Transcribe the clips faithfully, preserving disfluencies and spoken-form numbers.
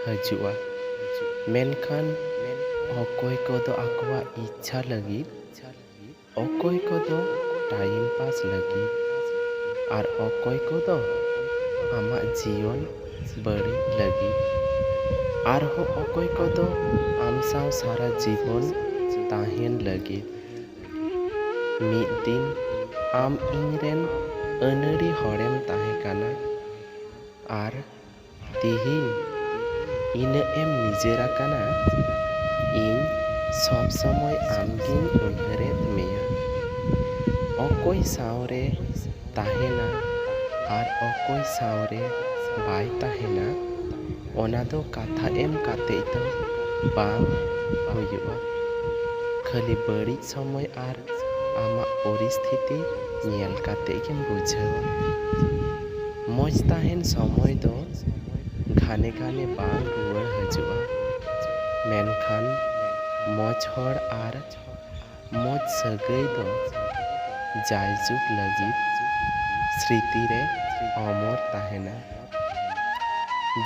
ᱦᱤᱡᱩᱜᱼᱟ᱾ ᱢᱮᱱᱠᱷᱟᱱ ᱚᱠᱚᱭ ᱠᱚᱫᱚ ᱟᱠᱚᱣᱟᱜ ᱤᱪᱪᱷᱟ ᱞᱟᱹᱜᱤᱫ, ᱚᱠᱚᱭ ᱠᱚᱫᱚ ᱴᱟᱭᱤᱢ ᱯᱟᱥ ᱞᱟᱹᱜᱤᱫ, ᱟᱨ ᱚᱠᱚᱭ ᱠᱚᱫᱚ ᱟᱢᱟᱜ ᱡᱤᱭᱚᱱ ᱵᱟᱹᱲᱤᱡ ᱞᱟᱹᱜᱤᱫ, ᱟᱨᱦᱚᱸ ᱚᱠᱚᱭ ᱠᱚᱫᱚ ᱟᱢ ᱥᱟᱶ ᱥᱟᱨᱟ ᱡᱤᱵᱚᱱ ᱛᱟᱦᱮᱱ ᱞᱟᱹᱜᱤᱫ᱾ ᱢᱤᱫ ᱫᱤᱱ ᱟᱢ ᱤᱧᱨᱮᱱ ᱟᱹᱱᱟᱹᱲᱤ ᱦᱚᱲᱮᱢ ᱛᱟᱦᱮᱸ ᱠᱟᱱᱟ, ᱟᱨ ᱛᱤᱦᱤᱧ ᱤᱱᱟᱹᱜ ᱮᱢ ᱱᱤᱡᱮᱨ ᱟᱠᱟᱱᱟ᱾ ᱤᱧ ᱥᱚᱵ ᱥᱚᱢᱚᱭ ᱟᱢᱜᱤᱧ ᱩᱭᱦᱟᱹᱨᱮᱫ ᱢᱮᱭᱟ᱾ ᱚᱠᱚᱭ ᱥᱟᱶᱨᱮ ᱛᱟᱦᱮᱱᱟ ᱟᱨ ᱚᱠᱚᱭ ᱥᱟᱶᱨᱮ ᱵᱟᱭ ᱛᱟᱦᱮᱱᱟ, ᱚᱱᱟ ᱫᱚ ᱠᱟᱛᱷᱟ ᱮᱢ ᱠᱟᱛᱮ ᱫᱚ ᱵᱟᱝ ᱦᱩᱭᱩᱜᱼᱟ᱾ ᱠᱷᱟᱹᱞᱤ ᱵᱟᱹᱲᱤᱡ ᱥᱚᱢᱚᱭ ᱟᱨ ᱟᱢᱟᱜ ᱯᱚᱨᱤᱥᱛᱷᱤᱛᱤ ᱧᱮᱞ ᱠᱟᱛᱮ ᱜᱮᱢ ᱵᱩᱡᱷᱟᱹᱣᱟ᱾ ᱢᱚᱡᱽ ᱛᱟᱦᱮᱱ ᱥᱚᱢᱚᱭ ᱫᱚ ᱜᱷᱟᱱᱮ ᱜᱷᱟᱱᱮ ᱵᱟᱝ ᱨᱩᱣᱟᱹᱲ ᱦᱤᱡᱩᱜᱼᱟ, ᱢᱮᱱᱠᱷᱟᱱ ᱢᱚᱡᱽ ᱦᱚᱲ ᱟᱨ ᱢᱚᱡᱽ ᱥᱟᱹᱜᱟᱹᱭ ᱫᱚ ᱡᱟᱭᱡᱩᱜᱽ ᱞᱟᱹᱜᱤᱫ ᱥᱨᱤᱛᱤ ᱨᱮ ᱚᱢᱚᱨ ᱛᱟᱦᱮᱱᱟ᱾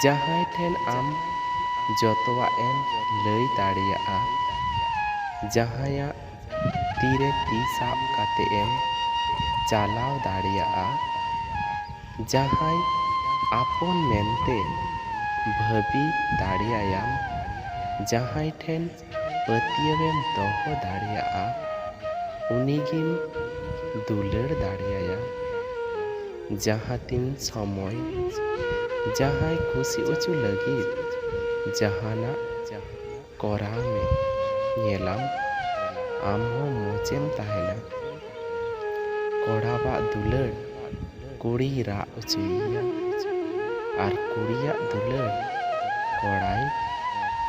ᱡᱟᱦᱟᱸᱭ ᱴᱷᱮᱱ ᱟᱢ ᱡᱚᱛᱚᱣᱟᱜ ᱮᱢ ᱞᱟᱹᱭ ᱫᱟᱲᱮᱭᱟᱜᱼᱟ, ᱡᱟᱦᱟᱸᱭᱟᱜ ᱛᱤᱨᱮ ᱛᱤ ᱥᱟᱵ ᱠᱟᱛᱮ ᱮᱢ ᱪᱟᱞᱟᱣ ᱫᱟᱲᱮᱭᱟᱜᱼᱟ, ᱡᱟᱦᱟᱸᱭ ᱟᱯᱚᱱ ᱢᱮᱱᱛᱮ ᱵᱷᱟᱹᱵᱤ ᱫᱟᱲᱮᱭᱟᱭᱟᱢ, ᱡᱟᱦᱟᱸᱭ ᱴᱷᱮᱱ ᱯᱟᱹᱛᱭᱟᱹᱣᱮᱢ ᱫᱚᱦᱚ ᱫᱟᱲᱮᱭᱟᱜᱼᱟ, ᱩᱱᱤᱜᱮᱢ ᱫᱩᱞᱟᱹᱲ ᱫᱟᱲᱮᱭᱟᱭᱟ᱾ ᱡᱟᱦᱟᱸ ᱛᱤᱱ ᱥᱚᱢᱚᱭ ᱡᱟᱦᱟᱸᱭ ᱠᱩᱥᱤ ᱚᱪᱚ ᱞᱟᱹᱜᱤᱫ ᱡᱟᱦᱟᱱᱟᱜ ᱠᱚᱨᱟᱣ ᱢᱮ, ᱧᱮᱞᱟᱢ ᱟᱢ ᱦᱚᱸ ᱢᱚᱡᱮᱢ ᱛᱟᱦᱮᱱᱟ᱾ ᱠᱚᱲᱟᱣᱟᱜ ᱫᱩᱞᱟᱹᱲ ᱠᱩᱲᱤᱭ ᱨᱟᱜ ᱚᱪᱚᱭᱮᱭᱟ, ᱟᱨ ᱠᱩᱲᱤᱭᱟᱜ ᱫᱩᱞᱟᱹᱲ ᱠᱚᱲᱟᱭ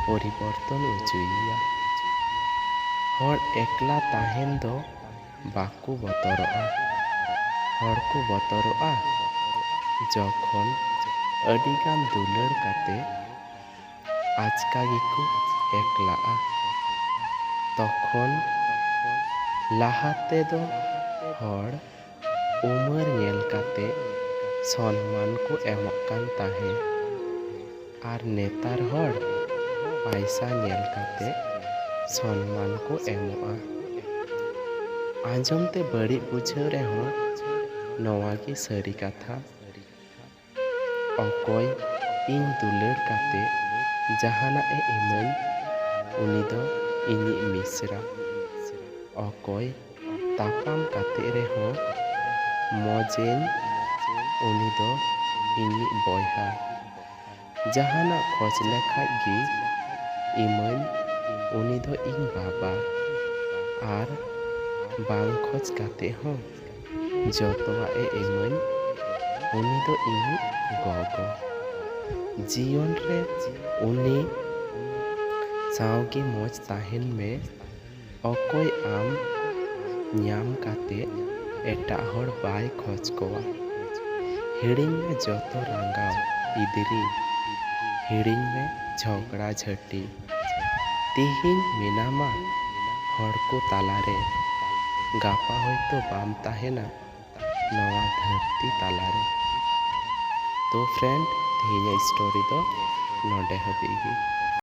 ᱯᱚᱨᱤᱵᱚᱨᱛᱚᱱ ᱚᱪᱚᱭᱮᱭᱟ᱾ ᱦᱚᱲ ᱮᱠᱞᱟ ᱛᱟᱦᱮᱱ ᱫᱚ ᱵᱟᱠᱚ ᱵᱚᱛᱚᱨᱚᱜᱼᱟ᱾ ᱦᱚᱲ ᱠᱚ ᱵᱚᱛᱚᱨᱚᱜᱼᱟ ᱡᱚᱠᱷᱚᱱ ᱟᱹᱰᱤᱜᱟᱱ ᱫᱩᱞᱟᱹᱲ ᱠᱟᱛᱮ ᱟᱪᱠᱟ ᱜᱮᱠᱚ ᱮᱠᱞᱟᱜᱼᱟ᱾ ᱛᱚᱠᱷᱚᱱ ᱞᱟᱦᱟ ᱛᱮᱫᱚ ᱦᱚᱲ ᱩᱢᱮᱨ ᱧᱮᱞ ᱠᱟᱛᱮ ᱥᱚᱱᱢᱟᱱ ᱠᱚ ᱮᱢᱚᱜ ᱠᱟᱱ ᱛᱟᱦᱮᱸ᱾ ᱟᱨ ᱱᱮᱛᱟᱨ ᱦᱚᱲ ᱯᱟᱭᱥᱟ ᱧᱮᱞ ᱠᱟᱛᱮ ᱥᱚᱱᱢᱟᱱ ᱠᱚ ᱮᱢᱚᱜᱼᱟ᱾ ᱟᱸᱡᱚᱢ ᱛᱮ ᱵᱟᱹᱲᱤᱡ ᱵᱩᱡᱷᱟᱹᱣ ᱨᱮᱦᱚᱸ, ᱱᱚᱣᱟ ᱜᱮ ᱥᱟᱹᱨᱤ ᱠᱟᱛᱷᱟ᱾ ᱚᱠᱚᱭ ᱤᱧ ᱫᱩᱞᱟᱹᱲ ᱠᱟᱛᱮ ᱡᱟᱦᱟᱱᱟᱜ ᱮ ᱤᱢᱟᱹᱧ, ᱩᱱᱤ ᱫᱚ ᱤᱧᱤᱡ ᱢᱤᱥᱨᱟ᱾ ᱚᱠᱚᱭ ᱛᱟᱯᱟᱢ ᱠᱟᱛᱮ ᱨᱮᱦᱚᱸ ᱢᱚᱡᱮᱧ, ᱩᱱᱤ ᱫᱚ ᱤᱧᱤᱡ ᱵᱚᱭᱦᱟ᱾ ᱡᱟᱦᱟᱱᱟᱜ ᱠᱷᱚᱡᱽ ᱞᱮᱠᱷᱟᱡ ᱜᱮ ᱤᱢᱟᱹᱧ, ᱩᱱᱤ ᱫᱚ ᱤᱧ ᱵᱟᱵᱟ᱾ ᱟᱨ ᱵᱟᱝ ᱠᱷᱚᱡᱽ ᱠᱟᱛᱮ ᱦᱚᱸ ᱡᱚᱛᱚᱣᱟᱜ ᱮ ᱤᱢᱟᱹᱧ, ᱩᱱᱤ ᱫᱚ ᱤᱧᱤᱡ ᱜᱚᱜᱚ᱾ ᱡᱤᱭᱚᱱ ᱨᱮ ᱩᱱᱤ ᱥᱟᱶ ᱜᱮ ᱢᱚᱡᱽ ᱛᱟᱦᱮᱱ ᱢᱮ᱾ ᱚᱠᱚᱭ ᱟᱢ ᱧᱟᱢ ᱠᱟᱛᱮ ᱮᱴᱟᱜ ᱦᱚᱲ ᱵᱟᱭ ᱠᱷᱚᱡᱽ ᱠᱚᱣᱟ᱾ ᱦᱤᱲᱤᱧ ᱢᱮ ᱡᱚᱛᱚ ᱨᱟᱸᱜᱟᱣ ᱤᱫᱤᱨᱤ, ᱦᱤᱲᱤᱧ ᱢᱮ ᱡᱷᱚᱜᱽᱲᱟ ᱡᱷᱟᱹᱴᱤ᱾ ᱛᱤᱦᱤᱧ ᱢᱮᱱᱟᱢᱟ ᱦᱚᱲ ᱠᱚ ᱛᱟᱞᱟᱨᱮ, ᱜᱟᱯᱟ ᱦᱚᱭᱛᱳ ᱵᱟᱢ ᱛᱟᱦᱮᱱᱟ ᱱᱚᱣᱟ ᱫᱷᱟᱹᱨᱛᱤ ᱛᱟᱞᱟᱨᱮ᱾ ᱛᱚ friend, ᱛᱮᱦᱮᱧᱟᱜ story ᱫᱚ ᱱᱚᱰᱮ ᱦᱟᱹᱵᱤᱡ ᱜᱮ᱾